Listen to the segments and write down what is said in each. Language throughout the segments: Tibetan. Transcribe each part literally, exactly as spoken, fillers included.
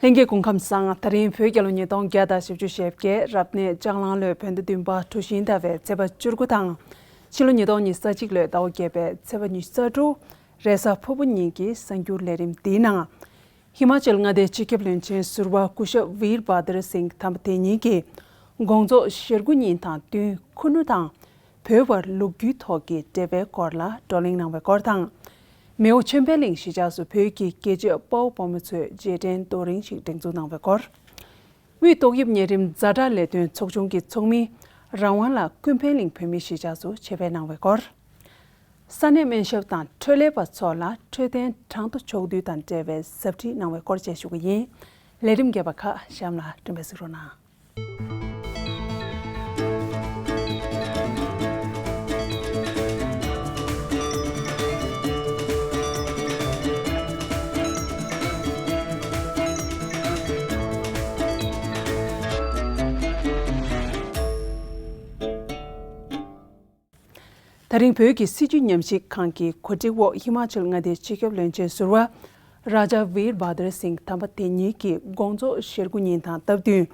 ལྷན་རྒྱས་སྐུ་ཁམས་བཟང་། ད་རིང་བོད་རྒྱལ་ལོ་ཉིས་སྟོང་བརྒྱ་དང་བཞི་བཅུ་ཞེ་བརྒྱད། རབ་གནས་ལྕགས་གླང་ལོའི་བོད་ཟླ་བདུན་པ་གྲུ་བཞིའི་ཟླ་བའི་ཚེས་པ་བཅུ་དགུ་དང་། ཕྱི་ལོ་ཉིས་སྟོང་ཉི་ཤུ་རྩ་གཅིག་ལོའི་ཟླ་བ་བརྒྱད་པའི་ཚེས་པ་ཉི་ཤུ་རྩ་དྲུག་རེས་གཟའ་ཕུར་བུ་ཉིན་གྱི་གསར་འགྱུར་ལས་རིམ་འདིའི་ནང་། ཧི་མ་ཅལ་མངའ་སྡེའི་སྤྱི་ཁྱབ་བློན་ཆེན་ཟུར་པ་སྐུ་ཞབས་ཝིར་བྷ་དར་སིང་དམ་པ་དེ་ཉིད་ཀྱིས་དགོང་ཚོགས་ཞེ་དགུ་ཉིན་དང་བསྟུན་ཁུ་ནུ་དང་བོད་བར་ལོ་རྒྱུས་ཐོག་གི་འབྲེལ་བའི་སྐོར་ལ་བགྲོ་གླེང་གནང་བའི་སྐོར་དང་། མེའོ་ཆོས་འཕེལ་གླིང་གཞིས་ཆགས་སུ་བོད་ཀྱི་རྒྱལ་གཅེས་དཔའ་བོ་དཔའ་མོ་ཚོའི་རྗེས་དྲན་རྡོ་རིང་ཞིག་སྒྲེང་འཛུགས་གནང་བའི་སྐོར། དབུས་ཏོག་དབྱིབས་གཉན་རིམས་ཛ་དྲག་ལས་དོན་ཚོགས་ཆུང་གི་ཚོགས་མི་རང་དབང་ལགས་ཀུན་ཕན་གླིང་བོད་མིའི་གཞིས་ཆགས་སུ་ཆེད་ཕེབས་གནང་བའི་སྐོར། ས་གནས་སྨན་ཞབས་དང་འཕྲོད་ལས་པ་ཚོ་ལ་འཕྲོད་བསྟེན་གྲངས་ཐོ་ཕྱོགས་བསྡུས་དང་འབྲེལ་བའི་ཟབ་ཁྲིད་གནང་བའི་སྐོར་བཅས་ཞུ་གི་ཡིན། ལས་རིམ་རྒྱས་པ་ཁག་གཤམ་ལ་སྤྲིན་པས་གཟིགས་རོགས་གནང་། ད་རིང་བོད་ཀྱི་སྲིད་བྱུས་ཉམས་ཞིབ་ཁང་གི་གོ་སྒྲིག་འོག་ཧི་མ་ཅལ་མངའ་སྡེའི་སྤྱི་ཁྱབ་བློན་ཆེན་ཟུར་པ་རཱ་ཇཱ་ཝིར་བྷ་དར་སིང་དམ་པ་དེ་ཉིད་ཀྱིས་དགོང་ཚོགས་ཞེ་དགུ་ཉིན་དང་སྟབས་བསྟུན་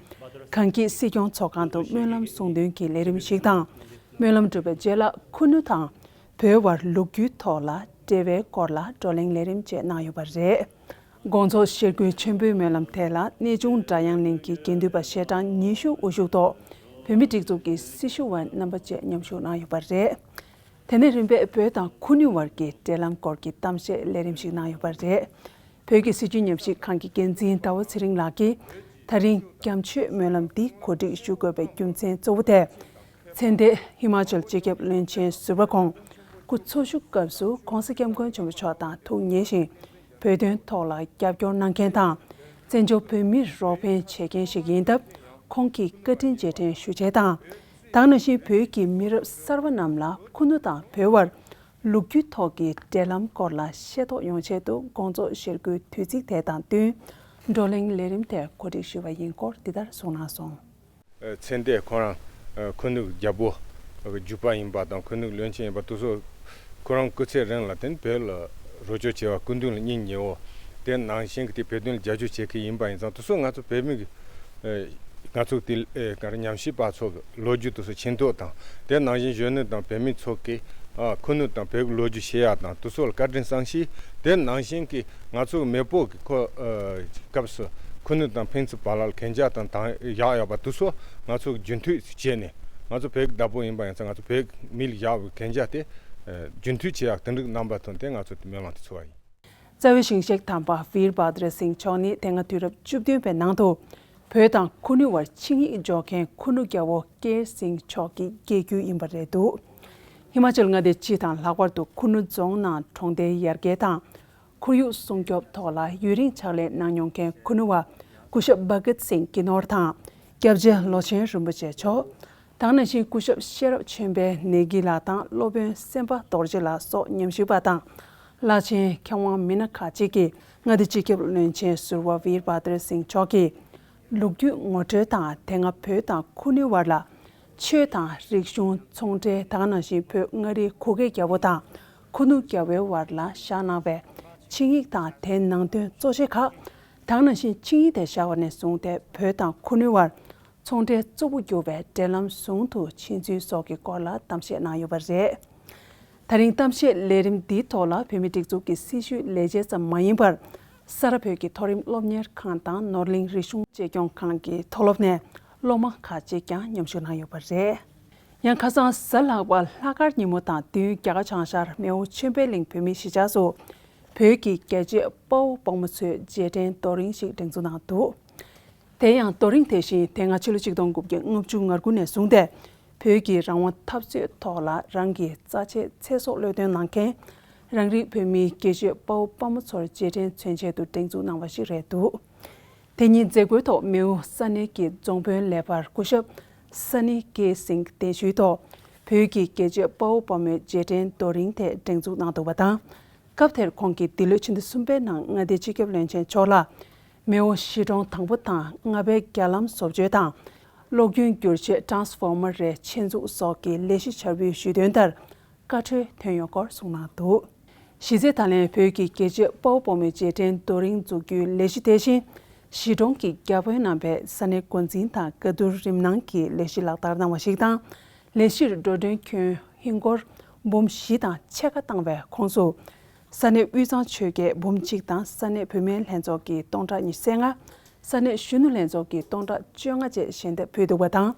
གངས་སྐྱིད་སྲིད་སྐྱོང་ཚོགས་ཁང་དུ་སྨོན་ལམ་གསུང་འདོན་གྱི་ལས་རིམ་ཞིག་དང་། སྨོན་ལམ་གྲུབ་པའི་རྗེས་ལ་ཁུ་ནུ་དང་བོད་བར་ལོ་རྒྱུས་ཐོག་ལ་འབྲེལ་བའི་སྐོར་ལ་བགྲོ་གླེང་ལས་རིམ་བཅས་གནང་ཡོད་པ་རེད། དགོང་ཚོགས་ཞེ་དགུའི་མཆོད་འབུལ་སྨོན་ལམ་དེ་ལ་གནས་ཆུང་སྒྲ་དབྱངས་གླིང་གི་དགེ་འདུན་པ་ཞལ་གྲངས་ཉི་ཤུ་དབུ་བཞུགས་ཐོག་བོད་མི་སྒྲིག་འཛུགས་ཀྱི་སྲི་ཞུ་བ་རྣམ་པ་བཅས་མཉམ་ཞུགས་གནང་ཡོད་པ་རེད། དེ་ནས་རིམ་པས་བོད་དང་ཁུ་ནུ་བར་གྱི་འབྲེལ་ལམ་སྐོར་གྱི་གཏམ་བཤད་ལས་རིམ་ཞིག་གནང་ཡོད་པ་རེད། བོད་ཀྱི་སྲིད་བྱུས་ཉམས་ཞིབ་ཁང་གི་འགན་འཛིན་ཟླ་བ་ཚེ་རིང་ལགས་ཀྱིས་ད་རིང་རྒྱ་མཆོད་སྨོན་ལམ་འདི་གོ་སྒྲིག་ཞུ་དགོས་པའི་རྒྱུ་མཚན་གཙོ་བོ་དེ། ཚེ་འདས་ཧི་མ་ཅལ་སྤྱི་ཁྱབ་བློན་ཆེན་ཟུར་པ་ཁོང་སྐུ་འཚོ་བཞུགས་སྐབས་སུ་༸གོང་ས་༸སྐྱབས་མགོན་ཆེན་པོ་མཆོག་དང་ཐུགས་མཉེས་ཤིང་བོད་དོན་ཐོག་ལ་རྒྱབ་སྐྱོར་གནང་མཁན་དང་། བཙན་བྱོལ་བོད་མིར་རོགས་ཕན་བྱེད་མཁན་ཞིག་ཡིན་སྟབས་ཁོང་གི་བཀའ་དྲིན་རྗེས་དྲན་ཞུ་ཆེད་དང་། ད་ག་ནང་བཞིན་བོད་ཀྱི་མི་རབས་གསར་པ་རྣམས་ལ་ཁུ་ནུ་དང་བོད་བར་ལོ་རྒྱུས་ཐོག་གི་འབྲེལ་ལམ་སྐོར་ལ་ཤེས་རྟོགས་ཡོང་ཆེད་དུ་དགོང་ཚོགས་ཞེ་དགུའི་དུས་ཚིགས་དེ་དང་བསྟུན་བགྲོ་གླེང་ལས་རིམ་དེ་གོ་སྒྲིག་ཞུས་པ་ཡིན་སྐོར་འདི་ལྟར་གསུངས་གནང་སོང་། ཚེ་འདས་ཁོ་རང་ཁུ་ནུ་རྒྱལ་པོ་རྒྱུད་པ་ཡིན་པ་དང་ཁུ་ནུ་བློན་ཆེན་ཡིན་པ་དེ་ཚོ་ཁོ་རང་སྐུ་ཚེ་རིང་ལ་བརྟེན་བོད་ལ་རོགས་སྐྱོར་བྱས་པ་སྐུ་མདུན་ལ་སྙིང་ཉེ་བོ། དེ་ནང་བཞིན་གྱི་དེ་བོད་དོན་ལ་རྒྱབ་སྐྱོར་བྱེད་མཁན་ཡིན་པ་ཡིན་ཙང་དེ་ཚོ་ང་ཚོ་བོད་མི་གི་ཨེ་ང་ཚོ་དེ་ཨེ་ག་རེ་ཉམས་ཞིབ་པ་ཚོ་གི་ལོ་རྒྱུས་དེ་ཚོ་མཁྱེན་རྟོགས་དང་། དེ་ནང་བཞིན་གཞོན་ནུ་དང་བོད་མི་ཚོ་གི་ཨ་ཁུ་ནུ་དང་བོད་ཀྱི་ལོ་རྒྱུས་ཤེས་ཡག་དང་དེ་ཚོ་ལ་བཀའ་དྲིན་བསམ་ཤེས། དེ་ནང་བཞིན་གྱི་ང་ཚོ་གི་མེས་པོ་གི་ཁོ་ཨ་སྐབས་སུ་ཁུ་ནུ་དང་ཕན་ཚུན་བར་ལ་གན་རྒྱ་དང་དང་ཡག་ཡོད་པ་དེ་ཚོ་ང་ཚོ་རྒྱུན་མཐུད་བྱས་ནས་ང་ཚོ་བོད་ཀྱི་བདག་པོ་ཡིན་པ་ཡིན་ཙང་ང་ཚོ་བོད་མི་ལ་བཞག་པའི་གན་རྒྱ་དེ་ཨ་རྒྱུན་མཐུད་བྱེད་ཡག་དེ་འགྲིག་རྣམ་པ་ཐོན་ཏེ་ང་ཚོ་དེ་སྨོན་ལམ་དེ་ཚོ་བ་ཡིན། རྩ་བའི་ཞིང་གཤེགས་དམ་པ་ཝིར་བྷ་དར་སིང་མཆོག་ནི་དེ་སྔ་དུས་རབས་བཅུ་བདུན་པའི་ནང་དུ་བོད་དང་ཁུ་ནུ་བར་ཆིངས་ཡིག་འཇོག་མཁན་ཁུ་ནུ་རྒྱལ་པོ་ཀེར་སིང་མཆོག་གི་རྒྱལ་རྒྱུད་ཡིན་པ་རེད་འདུག་ཧི་མ་ཅལ་མངའ་སྡེ་སྤྱི་དང་ལྷག་པར་དུ་ཁུ་ནུ་རྫོང་ནང་གྲོང་སྡེའི་ཡར་རྒྱས་དང་། ཁོར་ཡུག་སྲུང་སྐྱོབ་ཐོག་ལ་ཡུན་རིང་ཕྱག་ལས་གནང་མྱོང་མཁན་ཁུ་ནུ་བ་སྐུ་ཞབས་བྷ་གཏ་སིང་གི་ནོར་དང་། སྐྱབས་རྗེ་ལོ་ཆེན་རིན་པོ་ཆེ་མཆོག་དང་ནང་བཞིན་སྐུ་ཞབས་ཤེས་རབ་ཆོས་འཕེལ་ནེ་གི་ལགས་དང་སློབ་དཔོན་སེམས་དཔའ་རྡོ་རྗེ་ལགས་སོགས་ཉམས་ཞིབ་པ་དང་། བླ་ཆེན་མཁས་དབང་མི་སྣ་ཁག་ཅིག་གིས་མངའ་སྡེ་སྤྱི་ཁྱབ་བློན་ཆེན་ཟུར་པ་ཝིར་བྷ་དར་སིང་མཆོག་གིས་ལོ་རྒྱུས་ངོ་སྤྲོད་དང་དེ་སྔ་བོད་དང་ཁུ་ནུའི་བར་ལ་ཆོས་དང་རིག་གཞུང་ཚོང་འབྲེལ་དང་ནང་བཞིན་བོད་མངའ་རིས་གུ་གེ་རྒྱལ་པོ་དང་ཁུ་ནུ་རྒྱལ་པོའི་བར་ལ་བཞག་གནང་བའི་ཆིངས་ཡིག་དང་དེའི་ནང་དོན་གཙོ་ཆེ་ཁག་དང་ནང་བཞིན་ཆིངས་ཡིག་དེ་བཞག་པ་ནས་བཟུང་སྟེ་བོད་དང་ཁུ་ནུའི་བར་ཚོང་འབྲེལ་གཙོ་བོ་གྱུར་བའི་འབྲེལ་ལམ་ཟུང་དུ་ཕྱིན་ཚུལ་སོགས་ཀྱི་སྐོར་ལ་གཏམ་བཤད་གནང་ཡོད་པ་རེད། ད་རིང་གཏམ་བཤད་ལས་རིམ་འདིའི་ཐོག་ལ་བོད་མིའི་སྒྲིག་འཛུགས་ཀྱི་སྲི་ཞུའི་ལས་བྱེད་ཙམ་མ་ཡིན་པར། ས་རཱ་བོད་ཀྱི་མཐོ་རིམ་སློབ་གཉེར་ཁང་དང་ནོར་གླིང་རིག་གཞུང་གཅེས་སྐྱོང་ཁང་གི་མཐོ་སློབ་ནས་སློབ་མ་ཁག་ཅིག་ཀྱང་མཉམ་ཞུགས་གནང་ཡོད་པ་རེད། ཡང་ཁ་སང་གཟའ་ལྷག་པ་ལྷག་དཀར་ཉིན་མོ་དང་བསྟུན་རྒྱ་གར་བྱང་ཤར་མེའོ་ཆོས་འཕེལ་གླིང་བོད་མིའི་གཞིས་ཆགས་སུ་བོད་ཀྱི་རྒྱལ་གཅེས་དཔའ་བོ་དཔའ་མོ་ཚོའི་རྗེས་དྲན་རྡོ་རིང་ཞིག་སྒྲེང་འཛུགས་གནང་འདུག་དེ་ཡང་རྡོ་རིང་དེ་བཞིན་དེ་སྔ་ཕྱི་ལོ་ཆིག་སྟོང་དགུ་བརྒྱ་ལྔ་བཅུ་ང་དགུ་ནས་བཟུང་སྟེ་བོད་ཀྱི་རང་དབང་འཐབ་རྩོད་ཐོག་ལ་རང་གི་རྩ་ཆེའི་ཚེ་སྲོག་བློས་གཏོང་གནང་མཁན་རང་རིགས་བོད་མིའི་རྒྱལ་གཅེས་དཔའ་བོ་དཔའ་མོ་ཚོར་རྗེས་དྲན་མཚོན་ཆེད་དུ་སྒྲེང་འཛུགས་གནང་བ་ཞིག་རེད་འདུག་དེ་ཉིན་མཛད་སྒོའི་ཐོག་མེའོ་ས་གནས་ཀྱི་རྫོང་དཔོན་ལས་འཕར་སྐུ་ཞབས་ས་ནི་ཀེ་སིང་གདན་ཞུའི་ཐོག་བོད་ཀྱི་རྒྱལ་གཅེས་དཔའ་བོ་དཔའ་མོའི་རྗེས་དྲན་རྡོ་རིང་དེ་སྒྲེང་འཛུགས་གནང་འདུག་པ་དང་། སྐབས་དེར་ཁོང་གིས་འདི་ལོའི་ཕྱི་ཟླ་གསུམ་པའི་ནང་མངའ་སྡེའི་སྤྱི་ཁྱབ་བློན་ཆེན་མཆོག་ལ། མེའོ་གཞིས་གྲོང་དང་པོ་དང་ལྔ་པའི་རྒྱ་ལམ་བཟོ་བཅོས་དང་། གློག་རྒྱུན་བསྒྱུར་བཅོས་ཊཱན་སི་ཕོར་མར་རེ་ཆེད་འཛུགས་སོགས་ཀྱི་ལས་གཞི་བྱ་བའི་ཞུས་དོན་ལྟར་བཀའ་འཁྲོལ་ཐོན་ཡོད་སྐོར་གསུངས་གནང་འདུག་གཞི་རྩའི་ད་ལན་བོད་ཀྱི་རྒྱལ་གཅེས་དཔའ་བོ་དཔའ་མོའི་རྗེས་དྲན་རྡོ་རིང་འཛུགས་རྒྱུའི་ལས་གཞི་དེ་བཞིན་ གཞིས་གྲོང་གི་བརྒྱ་དཔོན་རྣམ་པས་ས་གནས་འགོ་འཛིན་དང་བཀའ་བསྡུར་རིམ་གནང་གིས་ལས་གཞི་ལག་བསྟར་གནང་བ་ཞིག་དང་། ལས་གཞིར་འགྲོ་གྲོན་ཁྱོན་ཧིན་སྒོར་འབུམ་བཞི་དང་ཕྱེད་ཀ་བཏང་བའི་ཁོངས་སུ། ས་གནས་དབུས་གཙང་ཆོལ་ཁའི་འབུམ་གཅིག་དང་ས་གནས་བུད་མེད་ལྷན་ཚོགས་ཀྱིས་སྟོང་ཕྲག་ཉི་ཤུ་རྩ་ལྔ། ས་གནས་གཞོན་ནུ་ལྷན་ཚོགས་ཀྱིས་སྟོང་ཕྲག་བཅོ་ལྔ་བཅས་ཞལ་འདེབས་ཕུལ་འདུག་པ་དང་།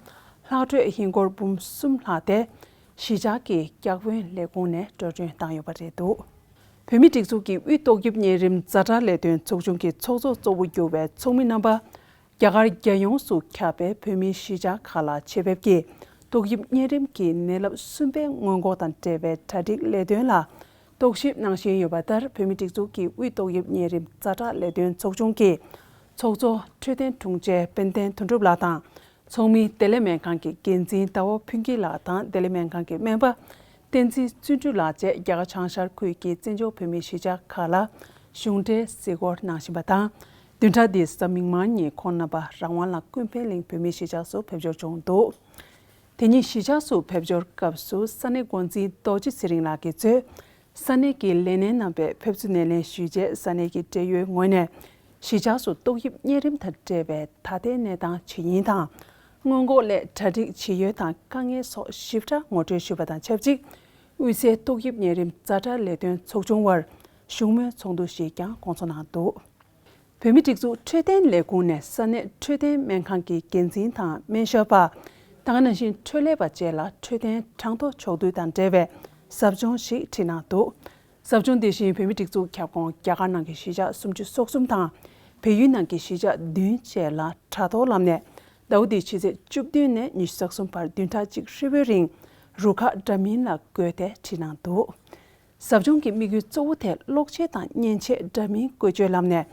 ལྷག་འཕྲོས་ཧིན་སྒོར་འབུམ་གསུམ་ལྷག་དེ་གཞིས་ཆགས་ཀྱི་བརྒྱ་དཔོན་ལས་ཁུངས་ནས་འགྲོ་གྲོན་བཏང་ཡོད་པ་རེད་འདུག་བོད་མིའི་སྒྲིག་འཛུགས་ཀྱི་དབུས་ཏོག་དབྱིབས་གཉན་རིམས་ཛ་དྲག་ལས་དོན་ཚོགས་ཆུང་གི་ཚོགས་གཙོ་གཙོ་བོ་གྱུར་བའི་ཚོགས་མི་རྣམ་པ། རྒྱ་གར་རྒྱལ་ཡོངས་སུ་ཁྱབ་པའི་བོད་མིའི་གཞིས་ཆགས་ཁག་ལ་ཆེད་ཕེབས་ཀྱིས་ཏོག་དབྱིབས་གཉན་རིམས་ཀྱི་ནད་རླབས་གསུམ་པའི་སྔོན་འགོག་དང་འབྲེལ་བའི་གྲ་སྒྲིག་ལས་དོན་ལ་རྟོག་ཞིབ་གནང་བཞིན་ཡོད་པ་ལྟར། བོད་མིའི་སྒྲིག་འཛུགས་ཀྱི་དབུས་ཏོག་དབྱིབས་གཉན་རིམས་ཛ་དྲག་ལས་དོན་ཚོགས་ཆུང་གི་ཚོགས་གཙོ་འཕྲོད་བསྟེན་དྲུང་ཆེ་དཔལ་ལྡན་དོན་གྲུབ་ལགས་དང་། ཚོགས་མིའི་བདེ་ལེགས་སྨན་ཁང་གི་འགན་འཛིན་ཟླ་བ་ཕུན་སྐྱིད་ལགས་དང་། བདེ་ལེགས་སྨན་ཁང་གི་སྨན་པ་བསྟན་འཛིན་བརྩོན་འགྲུས་ལགས་བཅས་རྒྱ་གར་བྱང་ཤར་ཁུལ་གྱི་བཙན་བྱོལ་བོད་མིའི་གཞིས་ཆགས་ཁག་ལ་གཞུང་འབྲེལ་གཟིགས་སྐོར་གནང་བཞིན་པ་དང་། བདུན་ཕྲག་འདིའི་གཟའ་མིག་དམར་ཉིན་ཁོང་རྣམ་པ་རང་དབང་ལ་ཀུན་ཕན་གླིང་བོད་མིའི་གཞིས་ཆགས་སུ་ཕེབས་འབྱོར་བྱུང་འདུག་དེ་ཉིན་གཞིས་ཆགས་སུ་ཕེབས་འབྱོར་སྐབས་སུ་ས་གནས་འགོ་འཛིན་རྡོ་རྗེ་ཚེ་རིང་ལགས་ཀྱིས་གཙོས། ས་གནས་ཀྱི་ལས་སྣེ་རྣམ་པས་ཕེབས་བསུ་སྣེ་ལེན་ཞུས་རྗེས། ས་གནས་ཀྱི་འབྲེལ་ཡོད་ངོས་ནས་གཞིས་ཆགས་སུ་ཏོག་དབྱིབས་གཉན་རིམས་དང་འབྲེལ་བའི་ད་ལྟའི་གནས་སྟངས་ཇི་ཡིན་དང་། སྔོན་འགོག་སླད་གྲ་སྒྲིག་ཇི་ཡོད་དང་དཀའ་ངལ་སོགས་ཞིབ་ཕྲ་ངོ་སྤྲོད་ཞུས་པ་དང་ཆབས་ཅིག་དབུས་སའི་ཏོག་དབྱིབས་གཉན་རིམས་ཛ་དྲག་ལས་དོན་ཚོགས་ཆུང་བར་བཞུགས་མོལ་ཚོགས་འདུ་ཞིག་ཀྱང་བསྐོང་ཚོགས་གནང་འདུག་བོད་མིའི་སྒྲིག་འཛུགས་འཕྲོད་བསྟེན་ལས་ཁུངས་ནས་ས་གནས་འཕྲོད་བསྟེན་སྨན་ཁང་གི་འགན་འཛིན་དང་སྨན་ཞབས་པ། ད་ག་ནང་བཞིན་འཕྲོད་ལས་པ་བཅས་ལ་འཕྲོད་བསྟེན་གྲངས་ཐོ་ཕྱོགས་བསྡུས་དང་འབྲེལ་བའི་ཟབ་སྦྱོང་ཞིག་ཁྲིད་གནང་འདུག་ཟབ་སྦྱོང་དེ་བཞིན་བོད་མིའི་སྒྲིག་འཛུགས་ཁྱབ་ཁོངས་རྒྱ་གར་ནང་གི་གཞིས་ཆགས་སུམ་ཅུ་སོ་གསུམ་དང་། བལ་ཡུལ་ནང་གི་གཞིས་ཆགས་བདུན་བཅས་ལ་དྲ་ཐོག་ལམ་ནས་ཟླ་བ་འདིའི་ཕྱི་ཚེས་བཅུ་བདུན་ནས་ཉི་ཤུ་རྩ་གསུམ་བར་བདུན་ཕྲག་གཅིག་ཧྲིལ་པོའི་རིང་རུ་ཁག་འདྲ་མིན་ལ་བགོས་ཏེ་ཁྲིད་གནང་འདུག་ཟབ་སྦྱོང་གི་དམིགས་ཡུལ་གཙོ་བོ་དེ་གློག་ཆས་དང་མཉེན་ཆས་འདྲ་མིན་བཀོལ་སྤྱོད་ལམ་ནས་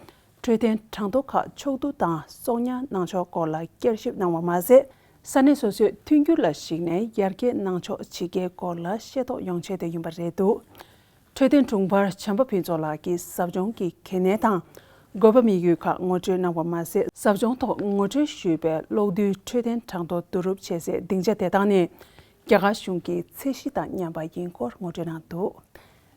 འཕྲོད་བསྟེན་གྲངས་ཐོ་ཁག་ཕྱོགས་བསྡུ་དང་གསོག་ཉར་གནང་ཕྱོགས་སྐོར་ལ་བསྐྱར་ཞིབ་གནང་བ་མ་ཟད། ས་གནས་སོ་སོའི་མཐུན་འགྱུར་ལ་གཞིགས་ནས་ཡར་རྒྱས་གནང་ཕྱོགས་ཇི་དགེའི་སྐོར་ལ་ཤེས་རྟོགས་ཡོང་ཆེད་དུ་ཡིན་པ་རེད་འདུག་འཕྲོད་བསྟེན་དྲུང་འཕར་བྱམས་པ་ཕུན་ཚོགས་ལགས་ཀྱིས་ཟབ་སྦྱོང་གི་གལ་གནད་དང་དགོས་པ་དམིགས་ཡུལ་ཁག་ངོ་སྤྲོད་གནང་བ་མ་ཟད། ཟབ་སྦྱོང་ཐོག་ངོ་སྤྲོད་ཞུས་པའི་གློག་རྡུལ་འཕྲོད་བསྟེན་གྲངས་ཐོ་བསྡུ་རུབ་བྱེད་སའི་སྡིངས་ཆ་དེ་དག་ནི། རྒྱ་གར་གཞུང་གི་ཚད་གཞི་དང་མཉམ་པ་ཡིན་སྐོར་ངོ་སྤྲོད་གནང་འདུག་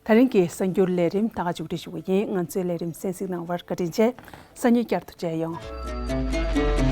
ད་རིང་གི་གསར་འགྱུར་ལས་རིམ་ད་ག་མཇུག་སྒྲིལ་ཞུ་གི་ཡིན། ང་ཚོའི་ལས་རིམ་གསན་གཟིགས་གནང་བར་བཀའ་དྲིན་ཆེ། སང་ཉིན་བསྐྱར་དུ་མཇལ་ཡོང་།